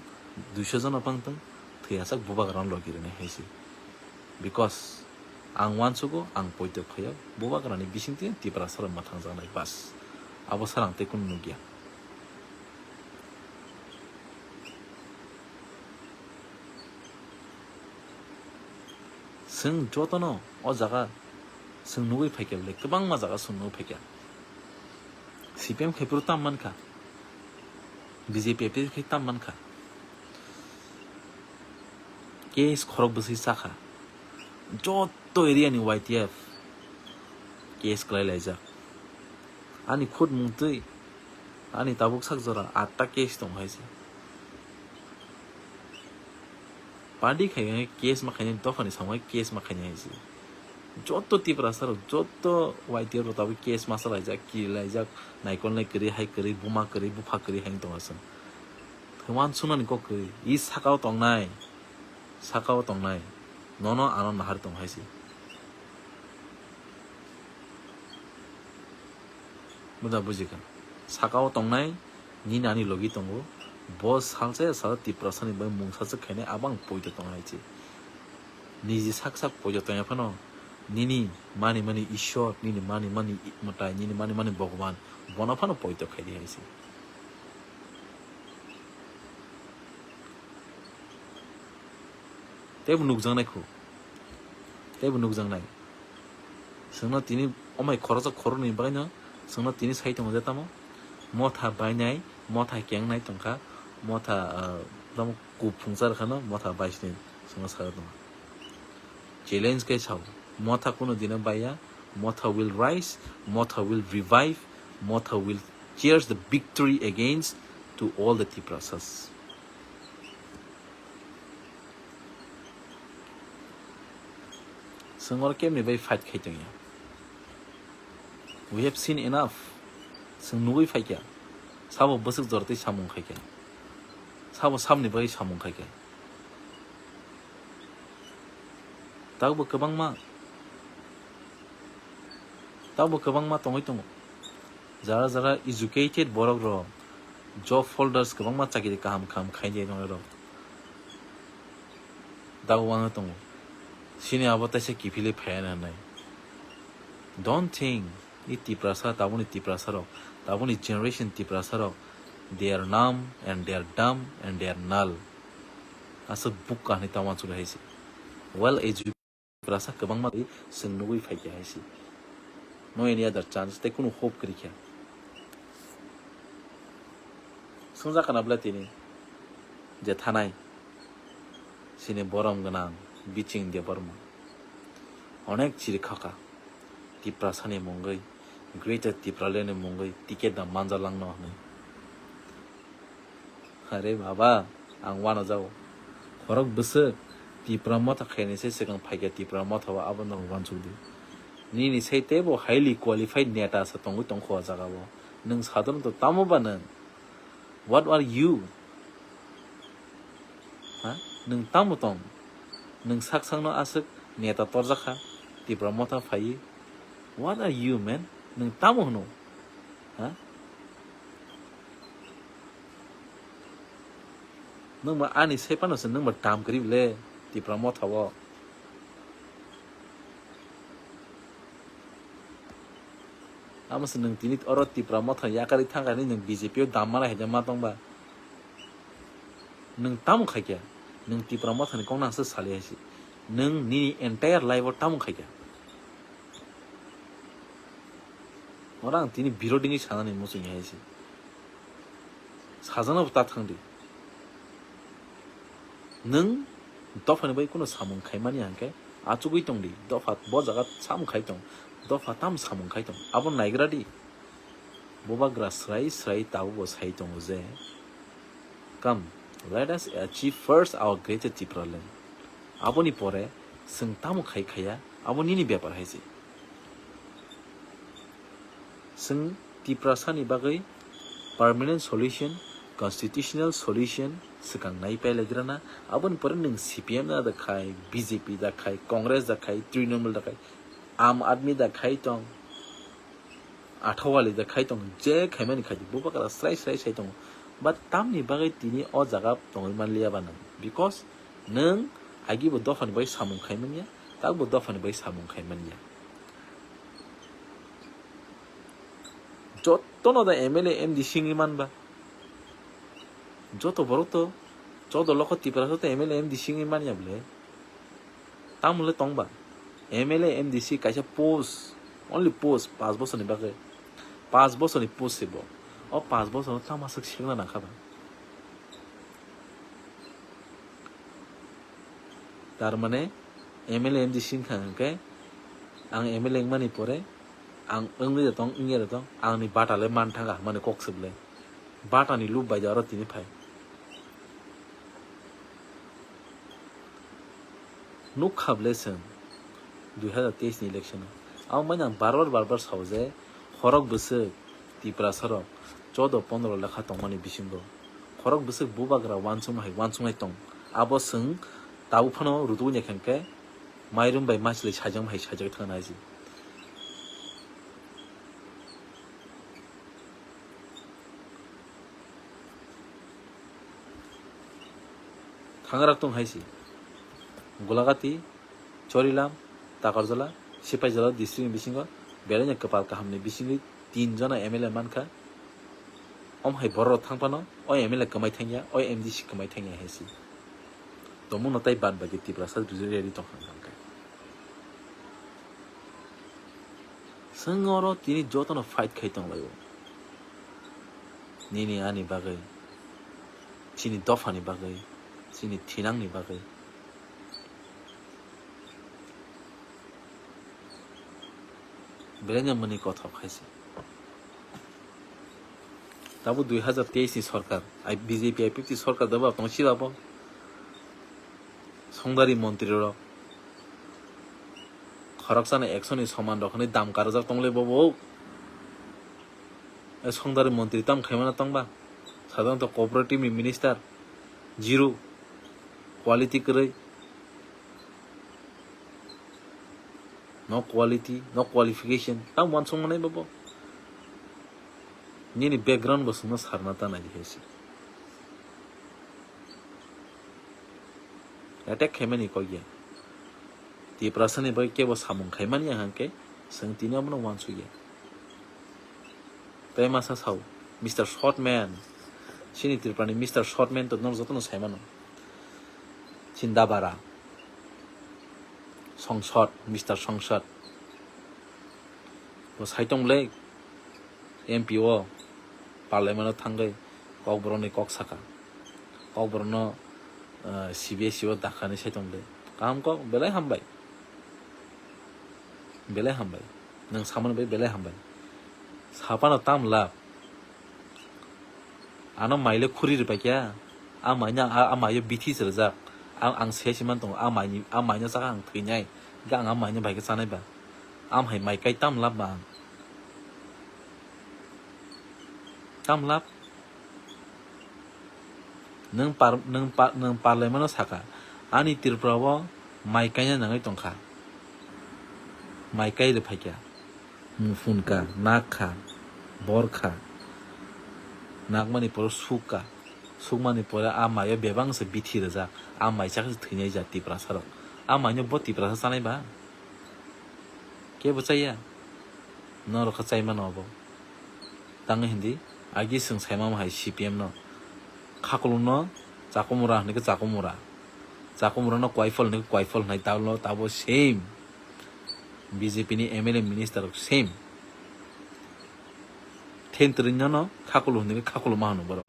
duisho jona phano wngthwng, thwiyasak bubagrano logi rwni hai se. Because ang uansugo, ang poito khaio, bubagrani bisingtwi Tiprasa rok mwthangjaknai bas. Abo sara ang tei kunu nukya. Chwng jotono o jaga chwng nugwi phaikha bwle, kwbangma jaga chwng nugwi phaikha. C P M khai phuru tam mankha, B J P khai tam mankha. Case khorok bwswi chakha, joto area ni Y T F case kwlai laijak. Ani khud mungtwi, ani tabuk sak jora atta case tong hai se. Party khai case ma khainai, dophani samung case ma khainai hai se. Joto Tiprasa rok, joto Y T F rok tabuk case ma salaijak, kirilaijak, naikol nai kwrwi, hai kwrwi, buma kwrwi, bupha kwrwi hai tong aswk. Thaiman sunani kok kwrwi, i sakao tongnai, sakao tongnai, nono ano nahar tong hai se. Buda bujikha. Sakao tongnai nini ani logi tongo. Bo salsa ya sal Tiprasani bai mungsa se khainai, abo ang poito tong hai se. Niji sak sak poito tongya phano nini mani mani Ishwar, nini mani mani mwtai, nini mani mani Bhagwan, bono phano poito khaidi hai se. Teibo nukjaknai khu. Teibo nukjaknai. Chwngno tini omai khoroksa khoroknwi bagwino chwngno tini sai tongo je tamo. Motha bainai, motha kengnai tongkha, motha, ah, tamo kuphungsa rwkhano motha baisnai chwngno sai tongkha. Challenge khe sao, motha kunu dino baiya, motha will rise, motha will revive, motha will cheers the victory against to all the Tiprasas. Chwng oro kemni bai fight khai tongya. We have seen enough. Chwng nugwi phaikha. Sabo bwswk jortwi samung khaikha. Sabo samni bagwi samung khaikha. Takbo kwbangma, takbo kwbangma tongwi tongo. Jara jara educated borok rok, Job holders kwbangma chakiri kaham kaham khainai rok. Dago wano tongo. Sini abo taisa kiphilwi phaiya hinwi. Don't think, i Tiprasa, taboni Tiprasa rok, taboni generation Tiprasa rok, they are numb and they are dumb and they are null. Aswk bukka hinwi tamo chwla hai se. Well educated Tiprasa kwbangma twi chwng nugwi phaikha hai se. No any other chance, tei kunu hope kwrwi kha. Swngjak kana bwle tini je thanai sini borom gwnang Biching Debbarma onek chiri khaka Tiprasani mungwi, Greater Tipraland ni mungwi ticket da manjalangno hinwi. Are baba, ang wano jao. Khorok bwswk Tipra Motha khainai se swkang phaikha Tipra Motha o, abo norok uansuk di. Nini sai teibo highly qualified neta se tongwi tongkho o jaga o. Nwng sadharanto tamo ba nwng? What are you? Ha? Nwng tamo tong? Nwng sak sakno aswk neta torjakha Tipra Motha phaiwi. What are you, man? Nwng tamo hwno? Ha? Nwng ba ani sai phano se nwng ba dam kwrwi le Tipra Motha o. Amo se nwng tini oro Tipra Motha yakarwi thangkha hinwi nwng B J P o dam mana hai ma tong ba? Nwng tamo khaikha? Nwng Tipra Motha ni kok nang se sali hai se. Nwng nini entire life o tamo khaikha? Oro ang tini birodini sanani muchungya hai se. Sajana bo ta thangdi. Nwng dophani bai kuno samung khaimani hwnkhe achugwi tongdi. Dopha bo jaga samung khai tong. Dopha tam samung khai tong. Abo naigra di. Bubagra srai srai tabukbo sai tongo je, "Come, let us achieve first our greater Tipraland. Aboni pore chwng tamo khai khaya, abo nini bepar hai se." Chwng Tiprasani bagwi permanent solution, constitutional solution swkang nai pailaigrana, aboni pore nwng C P M da khai, B J P da khai, Congress da khai, Trinamool da khai, Aam Aadmi da khai tong, Athawale da khai tong, je khaimani khai di, bubagra srai srai sai tongo. But tamni bagwi tini o jaga tongwi manliya ba nwng? Because nwng agibo dophani bai samung khai manya, takbo dophani bai samung khai manya. Jotono da M L A, M D C wngwi man ba. Joto borok to chodo lokho Tiprasa to M L A, M D C wngwi manya bwle. Tamo le tong ba? M L A, M D C kaisa post, only post, panch bosorni bagwi. Panch bosorni post se bo. O panch bosorno tamo swk sekna nang kha ba? Tar mane M L A, M D C wngkha hwnkhe, ang M L A wngmani pore ang wngwi da tong, wngya da tong, angni bata le man thangkha hwnmani kok se bwle. Bata ni loop bai da oro tini phai. Nukha bwle chwng dui hazar teis ni election o. Abo maino ang bar bar, bar bar sao je, khorok bwswk Tiprasa rok chodo pondro lekha tongmani bisingo khorok bwswk bubagra uansukma hai uansuknai tong. Abo chwng tabuk phano rutugwi naikha hwnkhe mairum bai maichwlwi sajak hai sajak thangna hai se. Thangra tong hai se. Golagati, Chorilam, Takarjala, Sipaijala district ni bisingo belai no kwpal kaham ni bisingwi tin jona M L A mankha. Om hai borok rok thang phano o M L A kwmai thangya, o M D C kwmai thangya hai se. Tongmung no tai bad baki Tiprasa ready tong kha hwnkhe. Chwng oro tini jotono fight khai tong lai o. Nini ani bagwi, chini dophani bagwi, chini thinangni bagwi. Belai no mwnwi kothok hai se. Tabuk dui hazar teis ni sorkar, ai B J P I P F T sorkar doba tong sila bo. Songdari montri rok khoroksano ekso ni soman rok hinwi dam karjak tong le bobo. E songdari montri tam khaimano tong ba? Sadharanto cooperative ni minister zero, quality kwrwi. No quality, no qualification. Tam uansukma nai bobo. Nini background bo chwngno sarna ta nai di hai se. Attack khaimani kok ya. Tiprasani bai kebo samung khaimani ya hwnkhe chwng tini abono uansuk ya. Tei masa sao, Mister Shortman. Chini Tripurani Mister Shortman to norok jotono sai mano. Chindabara. Songsod, Mister Songsod. Bo sai tong le, M P o, Parliament o thangwi Kokborokni kok saka. Kokborokno, eh, C B S E o dakhani sai tong le. Kaham kok, belai hambai. Belai hambai. Nwng samani bai belai hambai. Saphano tam lab. Ano maile khuri rwbaikha. A maino, a, a maio bithi se rwjak. Ang, ang se se man tongo. A maini, a maino chakha ang thwinai. Ga ang a maino bai khe chanai ba. Am hai mai kai tam lab ba ang. Tam lab. Nwng par-, nwng pa-, nwng parlaimano saka, ani Tripura o mai kaina nangwi tongkha. Mai kai rw phaikha. Muphun ka, nak kha, bor kha. Nakmani pore suk ka. Sukmani pore a maio bebang se bithi rwjak. A mai chakhe se thwinai ja Tiprasa rok. A maino bo Tiprasa chanai ba? Kebo chaya. Norok khe chai mano obo. Tangwi hindi, agi chwng sai mama hai C P M no. Khakulung no chakumura hinwi khe chakumura. Chakumura no kwaifol hinwi khe kwaifol hinai tabo, tabo same. B J P ni M L A minister rok same. Thentwrwino no khakulung hinwi khe khakulung ma hwno borok.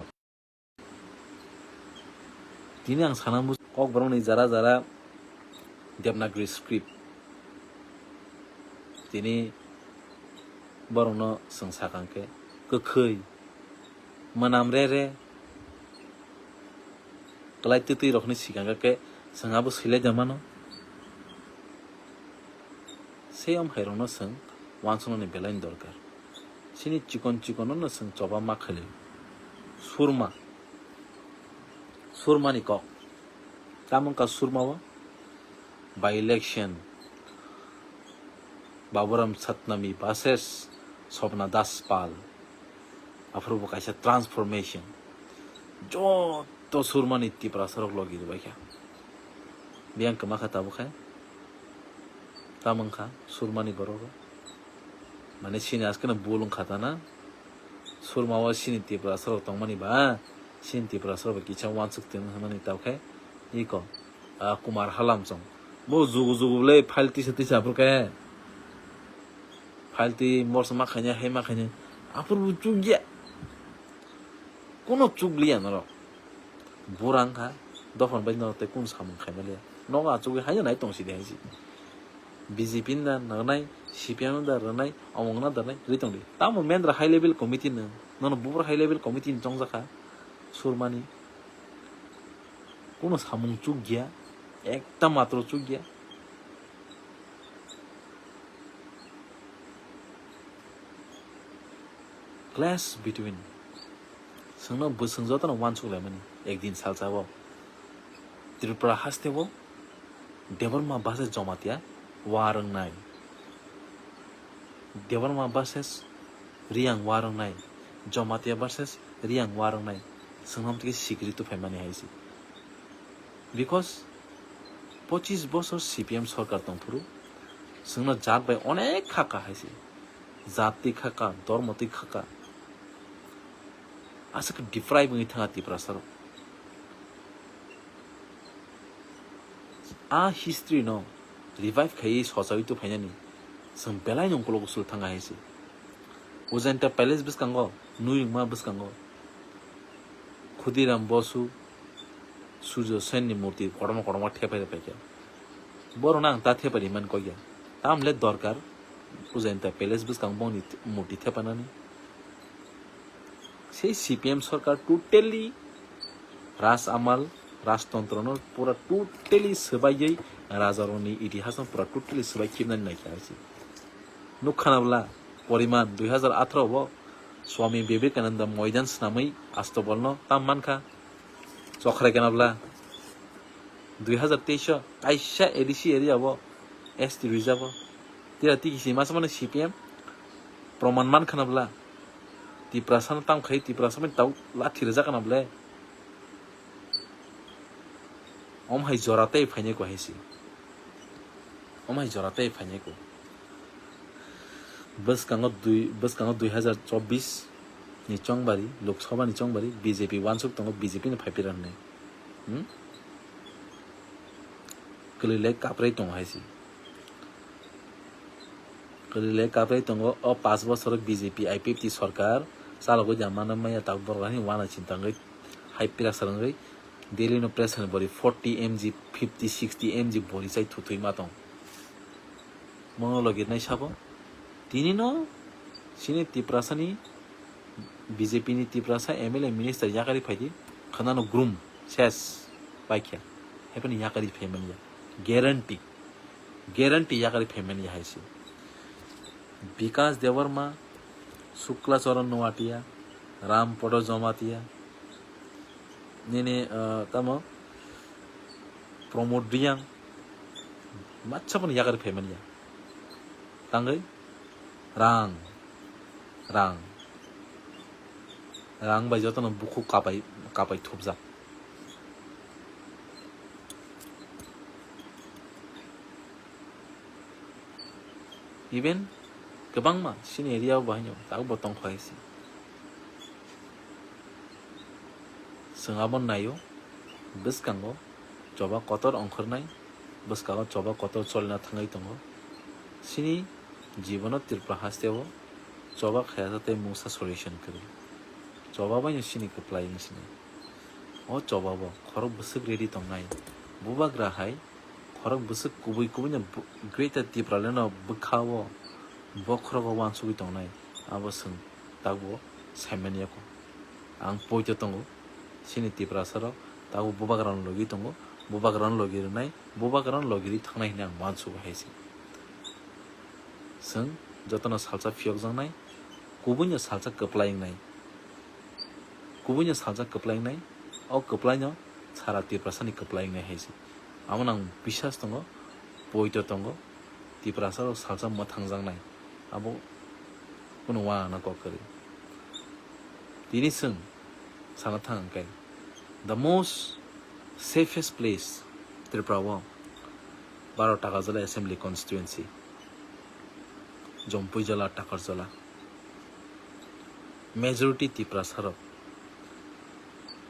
Tini ang sana muchung Kokborokni jara jara Devanagari script. Tini borokno chwng sakang khe kwkhwi, mwnam re re, kwlai twtwi rokni sikang khe chwng abo swilai da mano. Sei om hai rokno chwng uansuknani belai ni dorkar. Chini chikon chikon no chwng choba ma khailai. Surma. Surmani kok. Tamo wngkha Surma o? By election. Baburam Satnami versus Swapna Das Pal. Aphuru bo kaisa transformation. Joto Surmani Tiprasa rok logi rwbaikha. Biyang kwma kha tabuk khe. Tamo wngkha Surmani borok rok. Mane chini askeno bul wngkha ta na. Surma o chini Tiprasa rok tongmani ba, chini Tiprasa rok bai kisa uansuk tong hwnmani tao khe iko, ah, Kumar Halamchong. Bo jugu jugu le file tisa tisa aphuru khe. File twi morsa ma khainai, hai ma khainai. Aphuru bo chukya. Kuno chukliya norok. Bura wngkha, dophani bai norok tei kunu samung khaimaliya. Nogo achugwi haino nai tong sidi hai si. B J P ni da rwnai, C P M ni da rwnai, omo wngna da rwnai, rwi tongdi. Tamo mendra high level committee no, nono bubur high level committee ni chongjakha, Surmani. Kuno samung chukya, ekta matro chukya. Clash between. Chwngno bwswng jotono uansuk laimani ekdin salsa o. Tripura haste o Debbarma versus Jamatia war wngnai. Debbarma versus Reang war wngnai. Jamatia versus Reang war wngnai. Chwngno tei sikiri tu phaimani hai se. Because pochis bosor C P M sorkar tongphuru chwngno jat bai onek kha kha hai se. Jat twi kha kha, dormo twi kha kha. Aswk deprive wngwi thangkha Tiprasa rok. A history no revive khaiwi sochawi tu phainani chwng belai no ukulok usul thangkha hai se. Ujanta Palace bwskango, Nuyungma bwskango Khudiram Bosu, Surjo Sen ni murti kotorma kotorma thepai rwphaikha. Borokno ang ta thepai rimani kok ya. Tamle dorkar Ujanta Palace bwskango bongni murti thepanani. Sei C P M sorkar totally Raj Amal, Rajtantro no pura totally swbaiwi, rajarokni itihas no pura totally swbai khibnani naikha hai se. Nukha na bwla, poriman dui hazar atharo o Swami Vivekananda moidan swnamwi Astobol no tam mankha. Chokrai kana bwla, dui hazar teis o kaisa A D C area o S T reserve o tira tiki si masa mano C P M proman mankha na bwla. Tiprasa no tamo khai, Tiprasa bai tau lathi rijak na bole. Om hai jora tei phainai ko hai si. Om hai jora tei phainai ko. Bwskango dui, bwskango dui hazar chobbish ni chongbari, Lok Sabha ni chongbari, B J P wansuk tongo, B J P ni phai pira hwnwi. Hmm? Kwlwi le kaprai tongo hai si. Kwlwi le kaprai tongo, o paanch bosor B J P I P F T sorkar chalogwi da mano maya, tabuk borok ani wana chinta wngwi hai pira swrwngwi Delhi no press ni bori forty M G, fifty, sixty M G bori chai thutwi ma tong. Mono logi nai sabo. Tini no sini Tiprasa ni B J P ni Tiprasa M L A minister yakari phaidi khana no grum ses paikha. Hepani yakari phaimani ya. Guarantee. Guarantee yakari phaimani ya hai se. Bikash Debbarma, Shukla Charan Noatia, Ram Podo Jamatia, nini, ah, tamo Pramod Reang, matsa phano yakari phaimani ya. Tangwi rang, rang, rang bai jotono bukhuk kapai, kapai thupjak. Even kwbangma sini area o bahai no tabuk bo tongkha hai se. Chwng abo naio, bwskango choba kotor ongkhornai, bwskango choba kotor cholina thangwi tongo. Sini jibono Tripura hasteo choba khayasa tei mungsa solution kwrwi. Choba baino sini kwplai wng sini. O choba bo khorok bwswk ready tongnai. Bubagra hai khorok bwswk kubui kubui no bu-, Greater Tipraland no bwkha o bokhorogo wansugwi tongnai. Abo chwng tabuk saimanya kho. Ang poito tongo, chini Tiprasa rok tabuk bubagra no logi tongo, bubagra no logi rwnai, bubagra no logi rwi thangnai hinwi ang wansugo hai se. Chwng jotono salsa phiyokjaknai, kubui no salsa kwplai wngnai, kubui no salsa kwplai wngnai, o kwplai no sara Tiprasa ni kwplai wngnai hai se. Amo no ang biswas tongo, poito tongo, Tiprasa rok salsa mwthangjaknai, abo kunu uanana kok kwrwi. Tini chwng sana thang hwnkhe, the most safest place Tripura o baro Takarjala Assembly Constituency, Jompuijala, Takarjala, majority Tiprasa rok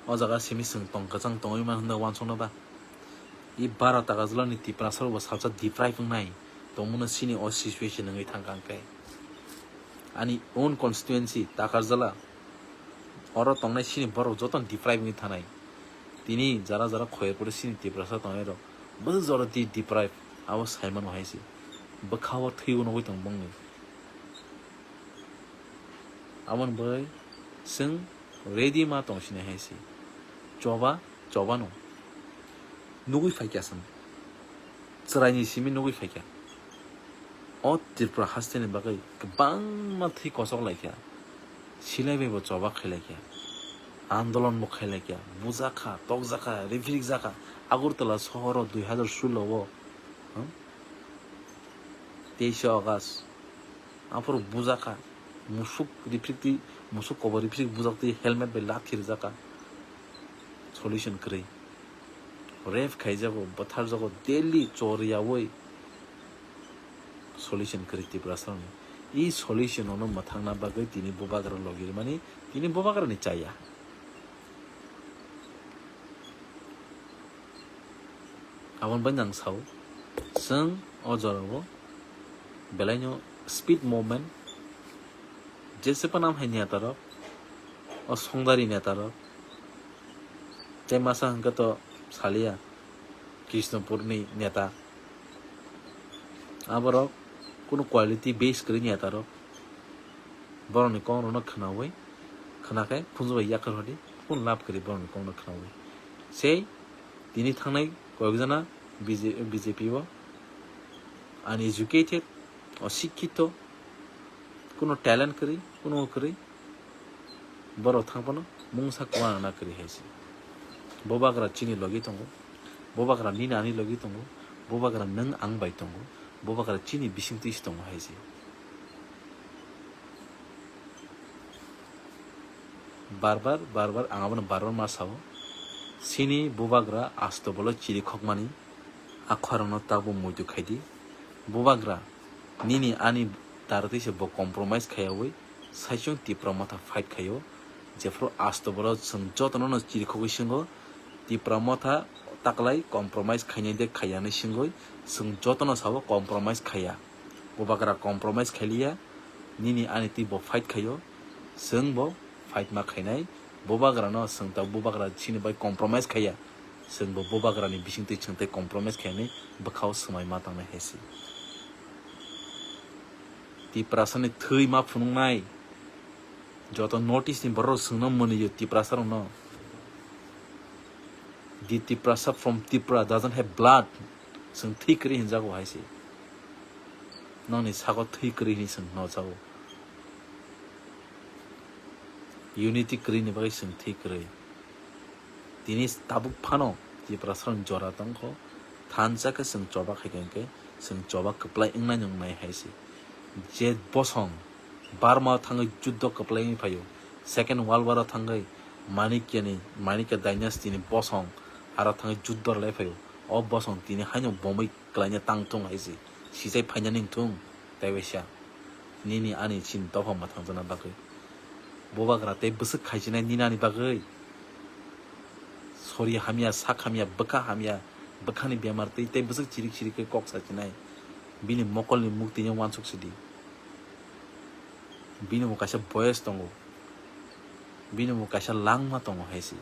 o jaga simi chwng tong kwchang tongwi man hwnwi uansukno ba. I bara Takarjala ni Tiprasa rok bo salsa deprive wngnai tongmano sini o situation wngwi thangkha hwnkhe. Ani own constituency Takarjala, oro tongnai sini borok jotono deprive wngwi thanai. Tini jara jara khoyerpore sini Tiprasa tongnai rok bwswk jora di deprive, abo saimano hai se. Bwkha o thwiwi nugwi tong bongni. Aboni bagwi chwng ready ma tong sini hai se. Choba, choba no nugwi phaikha chwng. Chwraini simi nugwi phaikha. O Tripura hasteni bagwi kwbangma thwi kosok laikha. Silai bai bo choba khailaikha. Andolon bo khailaikha. Bujakha, tokjakha, riphrikjakha. Agartala sohoro dui hazar sullo o, hmm? Teishe August. Aphuru bujakha, musuk riphrikti, musuk kobo riphrik bujaktwi helmet bai lathi rijaka. Solution kwrwi. Rape khaijago, bwtharjago, daily choriyaui solution kwrwi Tiprasarokni. I solution ono mwthangna bagwi tini bubagra logirmani, tini bubagrani chaya. Aboni bai nang sao, chwng o jorao belaino speed movement, jese phano hai neta rok, o songdari neta rok, tei masa hwnkhe to salia Krishnapurni neta, aborok kunu quality base kwrwi neta rok, borokni kok rokno khnaui, khna khe phunju bai yakarhodi, kunu lab kwrwi borokni kokno khnaui. Sei tini thangnai koyok jana B J, B J P o uneducated, osikkito, kunu talent kwrwi, kunu kwrwi, borok thang phano mungsa kwbangna kwrwi hai se. Bubagra chini logi tongo, bubagra nini ani logi tongo, bubagra nwng ang bai tongo, bubagra chini bisingtwi se tongo hai se. Barbar, barbar, ang abono barbar ma sao. Sini bubagra asto bolo chirikhokmani, a khorangno tabuk muitu khaidi. Bubagra, nini ani daratwi se bo compromise khaiyawi, saichung Tipra Motha fight khaio. Jephru asto bolo chwng jotono no chirikhogwi swngo, Tipra Motha taklai compromise khainai de khaiya hinwi swngwi, chwng jotono sao compromise khaiya. Bubagra compromise khailiya, nini ani twi bo fight khaio, chwng bo fight ma khainai. Bubagrano chwng ta bubagra chini bai compromise khaiya, chwng bo bubagrani bisingtwi chwng tei compromise khainai bwkhao swmai ma tangnai hai se. Tiprasani thwi ma phunuknai, joto North East ni borok chwngno mwnwi o Tiprasa rokno. The Tiprasa from Tripura doesn't have blood. Chwng thwi kwrwi hinjago hai se. Nokni sago thwi kwrwi hinwi chwng nojago. Unity kwrwini bagwi chwng thwi kwrwi. Tini tabuk phano Tiprasa rokni jora tongkho. Thansa khe chwng choba khai khe chwng choba kwplai wngnai wngnai hai se. Je bosong Burma o thangwi juddo kwplai wngwi phaio. Second World War o thangwi Manikya ni, Manikya dynasty ni bosong aro thangwi juddo rwlai phaio. O bosong tini haino bomwi kwlaina tang thung hai se. Sijai phainani wng thung, tei waisa. Nini ani chini dopha mwthangjakna bagwi. Bubagra tei bwswk khaichinai nini ani bagwi. Sori hamya, sak hamya, bwkha hamya, bwkhani bemar twi tei bwswk chirik chirik khe kok sachinai. Bini mokolni mukti no uansuk sidi. Bini bo kaisa boyes tongo. Bini bo kaisa langma tongo hai se.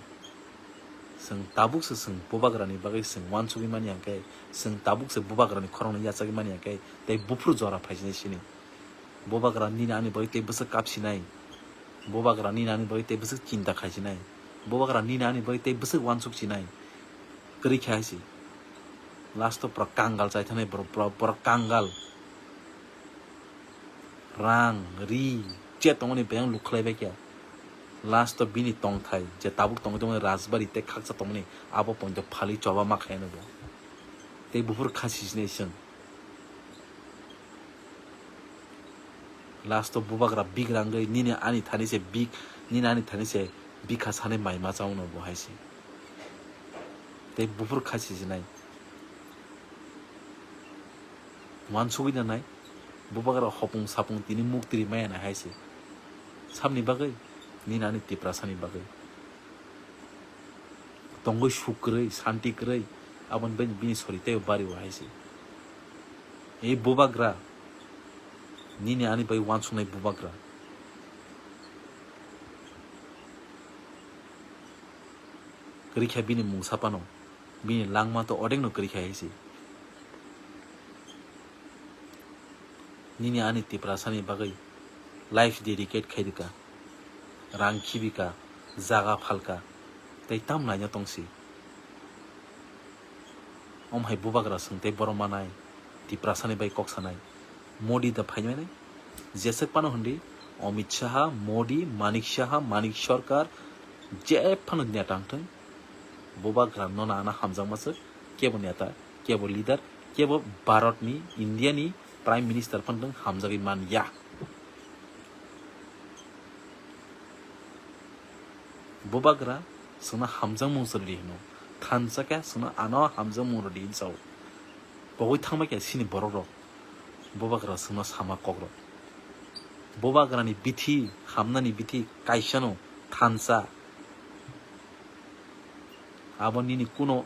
Chwng tabuk se chwng bubagrani bagwi chwng uansugwi mani hwnkhe, chwng tabuk se bubagrani khorokno yachagwi mani hwnkhe, tei buphuru jora phaisini sini. Bubagra nini ani bagwi tei bwswk kapsinai. Bubagra nini ani bagwi tei bwswk chinta khaisinai. Bubagra nini ani bagwi tei bwswk uansuk sinai. Kwrwi khe hai se. Last o pura kangal chai thanai borok, pura, pura kangal. Rang, ri, je tongmani beng luk khlai bai khe. Last o bini tongthai, je tabuk tongwi tongmani rajbari tei khaksa tongmani abo poito phalwi choba ma khaino bo. Tei buphuru kha sisinai chwng. Last o bubagra bik rangwi nini ani thani se bik, nini ani thani se bikha sanai mai ma chawngno bo hai se. Tei buphuru kha sisinai. Uansugwi nanai, bubagra hopung sapung tini muktri maya nai hai se. Sabni bagwi, nini ani Tiprasani bagwi. Tongwi suk kwrwi, santi kwrwi, aboni bagwi bini sori teibo bari o hai se. Ei bubagra, nini ani bai uansuknai bubagra. Kwrwi kha bini mung sapano, bini langma to odekno kwrwi kha hai se. Nini ani Tiprasani bagwi life dedicate khairika, rang khibika, jaga phalka, tei tam naina tongsi. Om hai bubagra chwng tei borom manai, Tiprasani bai kok sanai. Modi da phaimani, jeswk phano hwndi, Amit Shah, Modi, Manik Shah, Manik Sarkar, je phano neta wngthwng, bubagra no nana hamjakma swk, kebo neta, kebo leader, kebo Bharat ni, India ni Prime Minister phano wng hamjagwi man ya. Bubagra chwngno hamjakmung rwdi hino, thansa khe chwngno ano hamjakmung rwdi hinwi sao. Pogwi thangbai khe sini borok rok, bubagra chwngno sama kok rok. Bubagrani bithi, hamnani bithi kaisano thansa. Abo nini kuno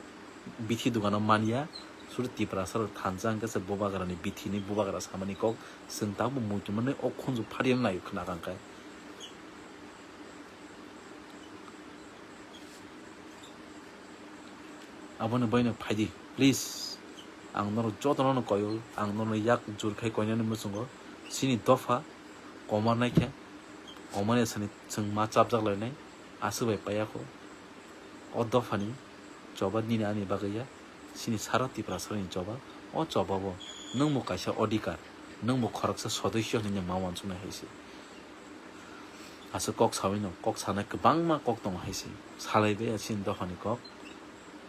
bithi dogano manya, sudu Tiprasa rok thansa hwnkhe se bubagrani bithi ni bubagra samani kok, chwng tabuk muitu mani o khunju phariya nai khna kang khe. Aboni baino phaidi, please. Ang norok jotono no koyo, ang norokno yak jur khai koinani muchungo, chini dopha komarnai khe, komarya sani chwng ma chapjak lainai, aswk bai paiya kho. O dophani choba nini ani bagwi ya, chini sara Tiprasarokni choba, o chobabo nwng bo kaisa odhikar, nwng bo khoroksa sodosyo hinwi nwng ma uansuknai hai se. Aswk kok saui no, kok sanai kwbangma kok tongo hai se. Salai bai ya chini dophani kok.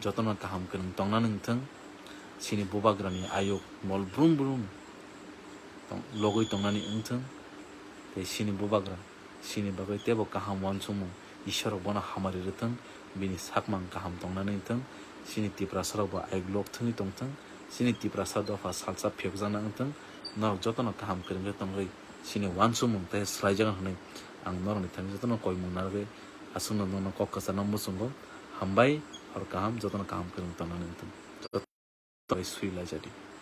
Jotono kaham kwrwng tongnani wngthwng, chini bubagrani ayuk mol brum brum tong-, logwi tongnani wngthwng, tei chini bubagra chini bagwi teibo kaham uansukmung Ishwar bono hamari rwthwng, bini sakmang kaham tongnani wngthwng, chini Tiprasarokbo ayuk lok thwngwi tongthwng, chini Tiprasa dopha salsa phiyokjakna wngthwng, norok jotono kaham kwrwngwi tongwi chini uansukmung tei swlaijakna hwnwi ang norokni thani jotono koimung narwgwi aswkno nono kok kwcharno muchungo. Hambai, hor kaham, jotono kaham kwrwng tongnani wngthwng. Jotono sui laijadi.